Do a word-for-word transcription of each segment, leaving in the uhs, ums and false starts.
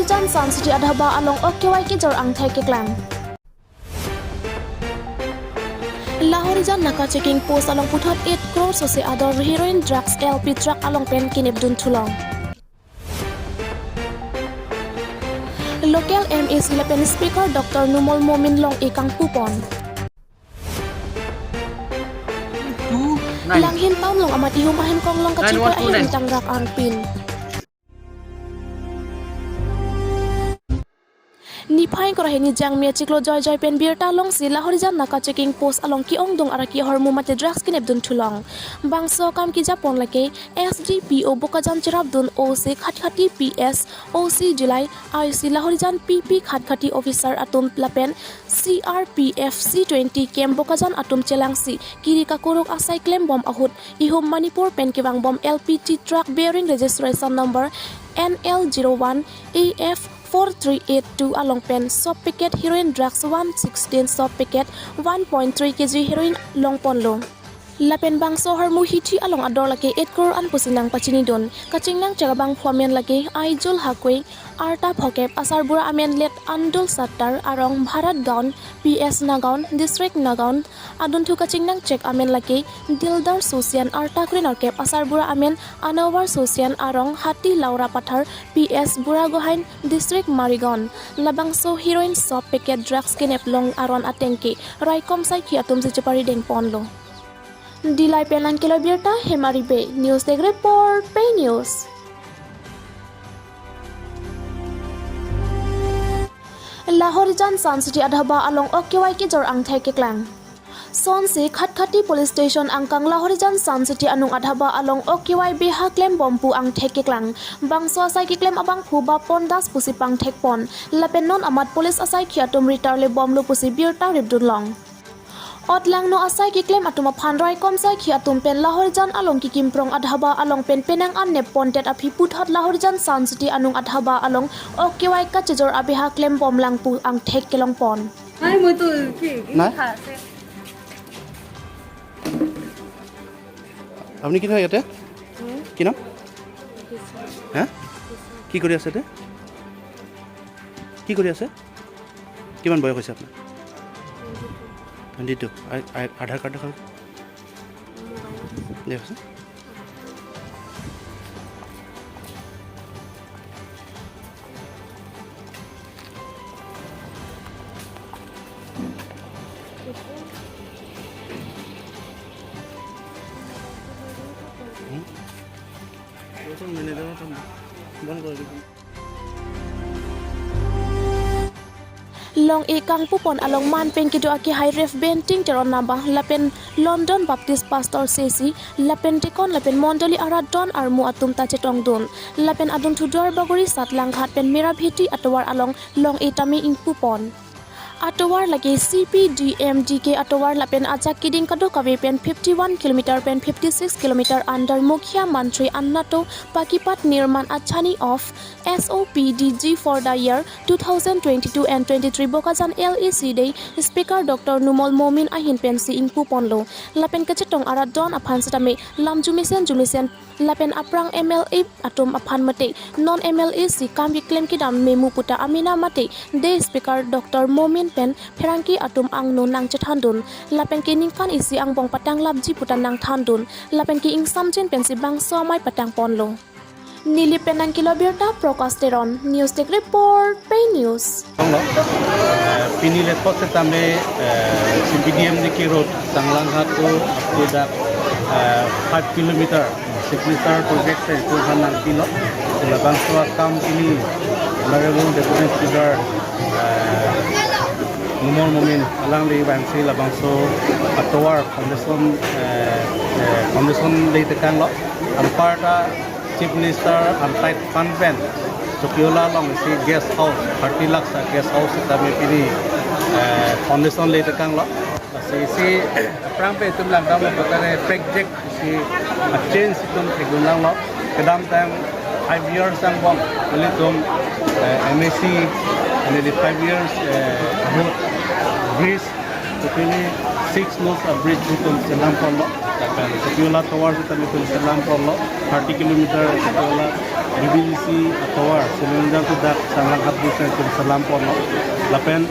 Jan Sun City Adhaba along ok kevai kejor angthek keklang. Lahorijan naka checking post along puthot eight crore sose ador heroin drugs L P truck along pen kenepdun thulong. Local M A C lapen Speaker Doctor Numal Momin long-e kangpupon. Two nine. Langhin town along amat ihum ahem konglong kachingkoi ahim tangrak arpin. Niphai ingkoi ra hini jangmi achiklo joijoi pen birta longsi Lahorijan naka checking post along ke-ongdung araki ahormu mate drugs kenepdun thulong. Bangso akam kejapon lake S D P O Bokajan cherapdun O C Khatkhati, P S, O C July, I C Lahorijan, P P Khatkhati officer atum lapen C R P F C twenty camp Bokajan atum chelangsi kiri kakuruk asai klembom ahut ihum Manipur pen kevangbom L P G truck bearing registration number N L zero one A F four three eight two along pen sob packet heroin drugs one sixteen, sob packet one point three K G heroin longponlo. Lapen bangso ahormu hithi along ador lake eight crore an pusi nangpachinidun. Kachingnangchek abangphu amen lake Aijul Hakoi, arta phokep, asarbura amen Let Andul Sattar, arong Bharat Gaon, P S Nagaon, District Nagaon. Adunthu kachingnangchek amen lake Dildar Sosian, arta krenerkep, asarbura amen Anawar Sosian, arong Hati Laura Pathar, P S Buragohain, District Marigaon. Labangso heroin sob packet drugs keneplong aron ateng ke raikom saikhi atumsi chepari dengponlo. Dillai pen nangkelo birta Hemari Bey, News Desk Report, Pei News. Lahorijan Sun City Adhaba along ok kevai kejor angthek keklang. Sonsi Khatkhati Police Station angkang Lahorijan Sun City anung adhaba along ok kevai beha klembom pu angthek keklang. Bangso asai keklem abangphu Bapon Das pusi pangthekpon. Lapen non amat police asaikhi atum ritar lebomlo pusi birta ripdunlong. Otlangno asai keklem atum aphan raikom saikhi atum pen Lahorijan along kekimprong adhaba along pen penang an neppondet aphi puthot Lahorijan Sun City anung adhaba along ok kevai kachejor abeha klembomlang pu angthek kelongpon. নাই, মইতো কি, কি নাই। লিখা আছে? আপুনি কি হয় ইয়াতে? হুম? কি নাম? হা? কি কৰি আছে ইয়াতে? কি কৰি আছে? কিমান বয়স হৈছে আপোনাৰ? Twenty two. আ-, আ-, আধাৰ কাৰ্ড দেখাওক। দেখাওকচোন। হুম? বন্ধ করে দিবি। Long-e kangpupon along man pen kedo akehai Rev Benting Teron Nabang lapen London Baptist Pastor Sesi lapen Deacon lapen Mondoli arat don armu atum ta chetongdun. Lapen adunthu Duarbagori Satlanghat pen Merabheti atovar along long-e tame ingpupon. Atovar lake C P D M D K atovar lapen ajak keding kadokave pen fifty one kilometer pen fifty six kilometer under Mukhyamantri Annato Pakipat Nirman Achhani of S O P D G for the year two thousand twenty-two and twenty-three Bokajan L A C day Speaker Doctor Numal Momin ahin pensi ingpuponlo. Lapen kachetong arat don aphan setame lam jumesen jumesen lapen aphrang M L A atum aphan mate non M L A si kam keklem kedam memu puta amena mate day Speaker Doctor Momin pen pherangke atum angno nangchethandun. Lapen ke ningkan isi angbong patanglapji puta nangthandun. Lapen ke ingsamjin pensi bangso amei patangponlo. Nilip pen nangkelo birta Prakash Teron, News Desk Report, Pei News. Hello. Eh, pini laso setame, eh, C P D M D K road, Satlanghat to up to the, eh, five kilometer, signature project se itum aphan nangpilo. Labangso akam pini Honorable Deputy Speaker, eh, Numal Momin alangli vangsi labangso atovar foundation, eh, eh, foundation le tekanglo. Anparta Chief Minister antai aphan pen Chokiola along isi guest house, thirty lakhs a guest house setame pini, eh, foundation le tekanglo. Lasi isi aphrang pen itum langdamlo kotane project isi a-change itum thekdunlanglo. Kedamtang five years angbong ilitum, eh, M A C, nearly five years, eh, ahut bridge, totally six nodes a bridge itum chelangponlo. Sapiola tovar sitame itum selam ponlo, thirty kilometer Sapiola B B G C tovar, Silinjang to dak Sanglanghat bridge itum selam ponlo. Lapen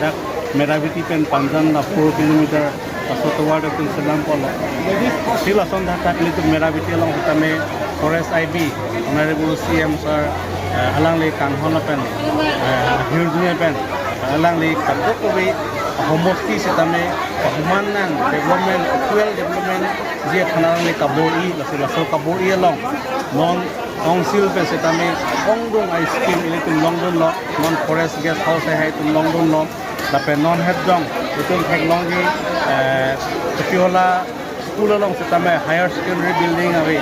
dak Merabeti pen Panjan la four kilometer, laso tovar itum selam ponlo. Si lason dak ilitum Merabeti along sitame Forest I B, Honorable C M sir, eh, alangli kanghon pen, eh, hirjume pen, alangli kadokave homosti sitame, homan nang development, equal development, ji aphan alangli kabor-i, lasi laso kabor-i along, non Council pen sitame, ongdung a-scheme ilitum longdunlo, non Forest Guest House hai itum longdunlo, lapen non het jong, itum theklongji, eh, Sapiola school along sitame higher secondary building ave.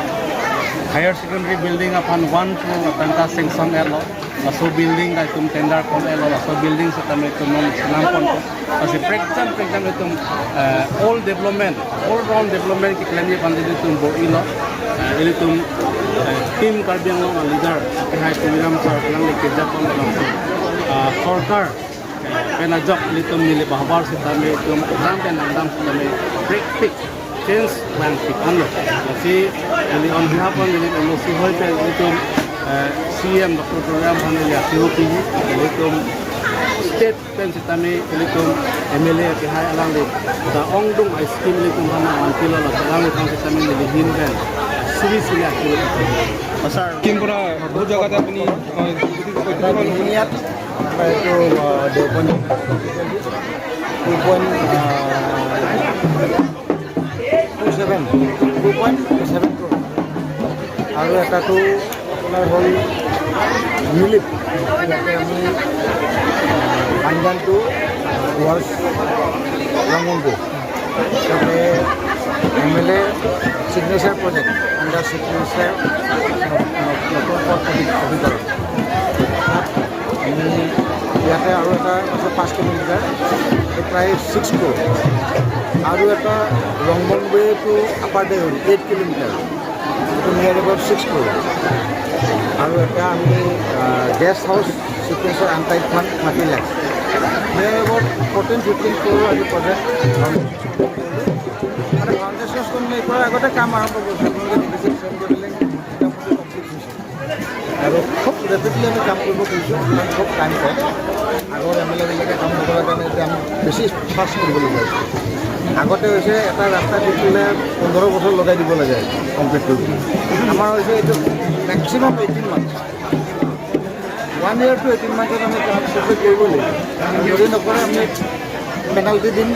Higher secondary building aphan one crore atangka sanction etlo. Laso building ta itum tender pon etlo. Laso building sitame itum non selam ponpo. Lasi prekjam prekjam itum, eh, all development, all round development keklemji aphan ilitum bor-ilo. Eh, ilitum, eh, Team Karbi Anglong a-leader, akehai Tuliram sir, alangli kejapon laso, ah, sorkar pen ajok ilitum neli bahabar sitame itum ram pen nangdam sitame prekpik change vangpik anlo. Lasi neli on behalf of neli M O C hoi pen ilitum, eh, C M Doctor Tuliram aphan neli akiru piji, ilitum state pen sitame ilitum M L A akehai alangli ta ongdung a-scheme ilitum aphan nangvangpilo, laso alangliphan sitame neli ahin pen suri suri akiru piji. Sir, Kim pura, বহুত জাগাতে আপুনি, আহ, এটা দুদিনীয়াত এইটো, আহ, Deopani two point, ah, two seven, two point two seven crore. আৰু এটাটো আপোনাৰ হ'ল নিউলিপ, ইয়াতে আমি, আহ, আঞ্জানটো ৱাৰ্ছ ৰংগনটো। তাতে এম এল এ ছিগনেচাৰ প্ৰজেক্ট, আণ্ডাৰ ছিগনেচাৰ নতুন পথ অধিক-, অধিকৰণ। তাত আমি ইয়াতে আৰু এটা আছে পাঁচ কিলোমিটাৰ, এইটো প্ৰায় ছিক্স ক্ৰ'ৰ। আৰু এটা ৰংগন way to upper Deori, eight kilometre, এইটো নিয়াৰ এবাউট ছিক্স ক্ৰ'ৰ। আৰু এটা আমি, আহ, গেষ্ট হাউচ ছিগনেচাৰ আনটাইপখন thirty lakh, near about fourteen fifteen crore আমি প্ৰজেক্ট মানে ফাউণ্ডেশ্যন ষ্ট'ন লেই কৰাৰ আগতে কাম আৰম্ভ কৰিছোঁ। আপোনালোকে দেখিছে, চেণ্ট গডলেণ্ড এতিয়া কমপ্লিট হৈছে আৰু খুব ৰেপিডলি আমি কাম কৰিব খুজিছোঁ, কাৰণ খুব টাইম কম। আগৰ এম এল এবিলাকে কাম নকৰাৰ কাৰণে এতিয়া আমি বেছি ফাষ্ট কৰিবলগীয়া হৈছে। আগতে হৈছে এটা ৰাস্তা দি পেলাই পোন্ধৰ বছৰ লগাই দিব লাগে কমপ্লিট কৰিবলৈ। আমাৰ হৈছে এইটো maximum eighteen month. One year to eighteen মান্থত আমি কাম কমপ্লিট কৰিব লাগিব। আৰু যদি নকৰে, আমি পেনাল্টি দিম,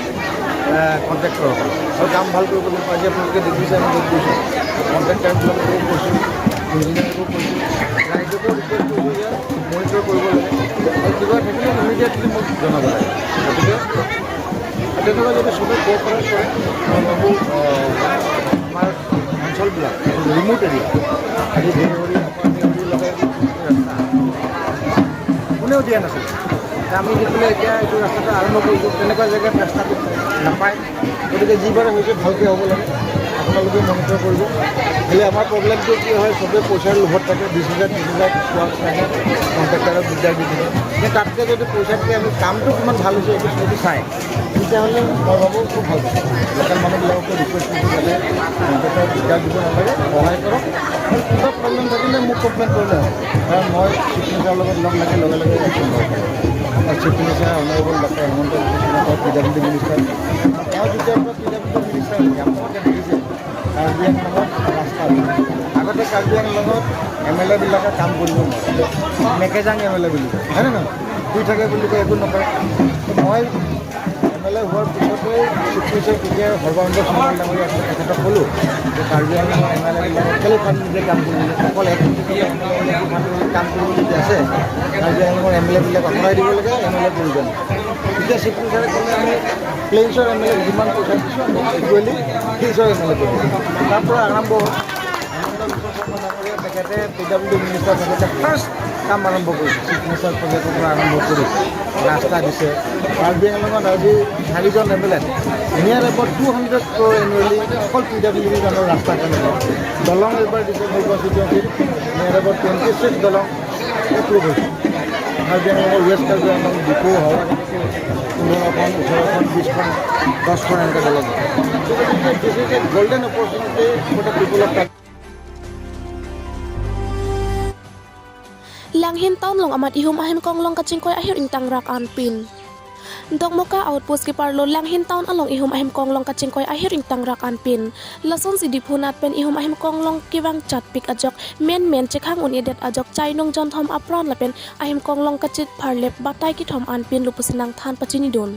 এ, কণ্ট্ৰেক্টৰক। আৰু কাম ভাল কৰিবলৈ পাইছে, আপোনালোকে দেখিছে, আমি য'ত গৈছোঁ, কণ্ট্ৰেক্টৰবিলাককো কৈছোঁ, ইঞ্জিনিয়াৰকো কৈছোঁ, ৰাইজকো ৰিকুৱেষ্ট কৰিছোঁ যে মনিটৰ কৰিব লাগে। আৰু কিবা থাকিলে ইমিডিয়েটলি মোক জনাব লাগে। গতিকে তেনেকুৱা যদি চবে কোঅপাৰেট কৰে, মই ভাবোঁ, এ, আমাৰ অঞ্চলবিলাক ৰিমট এৰিয়া, আজি দেউৰী, আপাৰ দেউৰী লগে ৰাস্তা কোনেও দিয়া নাছিল। এতিয়া আমি দি পেলাই এতিয়া এইটো ৰাস্তাটো আৰম্ভ কৰিছোঁ, তেনেকুৱা জেগাত ৰাস্তাটো নাপায়। গতিকে যিবাৰে হৈছে ভালকৈ হ'ব লাগে, আপোনালোকে মনিটৰ কৰিব। খালি আমাৰ প্ৰব্লেমটো কি হয়, চবে পইচাৰ লোভত থাকে, বিছ হাজাৰ, ত্ৰিছ হাজাৰ পোৱাৰ কাৰণে কণ্ট্ৰেক্টৰক দিগদাৰ দি থাকে। কিন্তু তাতকৈ যদি পইচাতকৈ আমি কামটো কিমান ভাল হৈছে, এইটো, সেইটো চাই, তেতিয়াহ'লে মই ভাবোঁ খুব ভাল পাব। লোকেল মানুহবিলাককো ৰিকুৱেষ্ট কৰিছোঁ যাতে কণ্ট্ৰেক্টৰক দিগদাৰ দিব নালাগে, সহায় কৰক। আৰু কিবা প্ৰব্লেম থাকিলে মোক কমপ্লেইন কৰিলে হয়, কাৰণ মই চিফ মিনিষ্টাৰৰ লগত লগ লাগি লগে লগে একশ্যন ল'ব পাৰিম। আৰু chief minister honourable doctor Himanta Biswa Sarma, P W D minister, তেওঁ যেতিয়া পৰা পি ডাব্লিউ ডি মিনিষ্টাৰ, আপুনি দেখিছে কাৰ্বি আংলঙত ৰাস্তা, আগতে কাৰ্বি আংলঙত এম এল এবিলাকে কাম কৰিব নোৱাৰে, মেকেজাং এম এল এ বুলি কয়, হয়নে নহয়? শুই থাকে বুলি কয়, একো নকৰে। মই এম এল এ হোৱাৰ পিছতে চিফ মিনিষ্টাৰ তেতিয়া সৰ্বানন্দ সোণোৱাল ডাঙৰীয়া আছিলে, তেখেতক ক'লোঁ যে কাৰ্বি আংলঙৰ এম এল এবিলাকে কেলৈ ফাণ্ড নিজে কাম কৰিব লাগে, অকল এক কোটি টকা এম এল এ ফাণ্ড কাম কৰিব যদি আছে, কাৰ্বি আংলঙৰ এম এল এবিলাক আঁতৰাই দিব লাগে, এম এল এ প্ৰয়োজন। তেতিয়া চিফ মিনিষ্টাৰে ক'লে, আমি প্লেইনছৰ এম এল এ যিমান পইচা দিছোঁ, আমি ইকুৱেলি হিলছৰ এম এল এ কৰিছোঁ। তাৰ পৰা আৰম্ভ হ'ল। হিমন্ত বিশ্ব শৰ্মা ডাঙৰীয়া তেখেতে পি ডাব্লিউ ডি মিনিষ্টাৰ থাকোঁতে ফাৰ্ষ্ট কাম আৰম্ভ কৰিছে, চিফ মিনিষ্টাৰ প্ৰজেক্টৰ পৰা আৰম্ভ কৰি ৰাস্তা দিছে। কাৰ্বি আংলঙত আজি চাৰিজন M L A, near about two hundred crore annually অকল পি ডাব্লিউ ডিৰ নামৰ ৰাস্তাৰ কাৰণে। দলং এইবাৰ দিছে মোৰ কনষ্টিটুৱেঞ্চিত, নিয়াৰ এবাউট টুৱেণ্টি ছিক্স দলং এপ্ৰুভ হৈছে। কাৰ্বি আংলঙৰ ৱেষ্ট কাৰ্বি আংলং, ডিফু, হাওৰা, পনেরোখন, ওঠেরোখন, বিশখন, দশখন এনেকৈ বেলেগ। This is a golden opportunity for the people of Karbi. Langhin Town along amat ihum ahem konglong kachingkoi ahir ingtangrak anpin. Dokmoka outpost keparlo Langhin Town along ihum ahem konglong kachingkoi ahir ingtangrak anpin. Lasonsi Diphu nat pen ihum ahem konglong kevang chatpik ajok, menmen chekhang un-edet ajok chainong jonthom apran lapen ahem konglong kachit pharlep batai kethom anpinlo pusi nangthan pachinidun.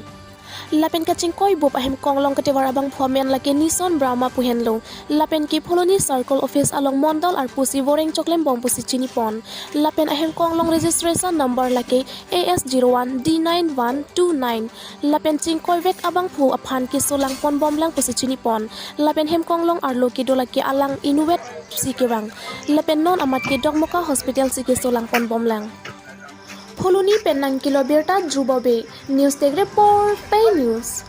Lapen kachingkoi bup ahem konglong katovar abangphu amen lake Nison Brahma pu henlo. Lapen ke Phuloni Circle Office along mondol arpu si voreng choklembom pusi chinipon. Lapen ahem konglong registration number lake A S zero one D nine one two nine. Lapen chingkoivek abangphu aphan kesolang ponbomlang pusi chinipon. Lapen hem konglong arlo kedo lake alang inutvet si kevang. Lapen non amat ke Dokmoka Hospital si kesolang ponbomlang. Phuloni pen nangkelo birta Dhruba Bey, News Desk Report, Pei News.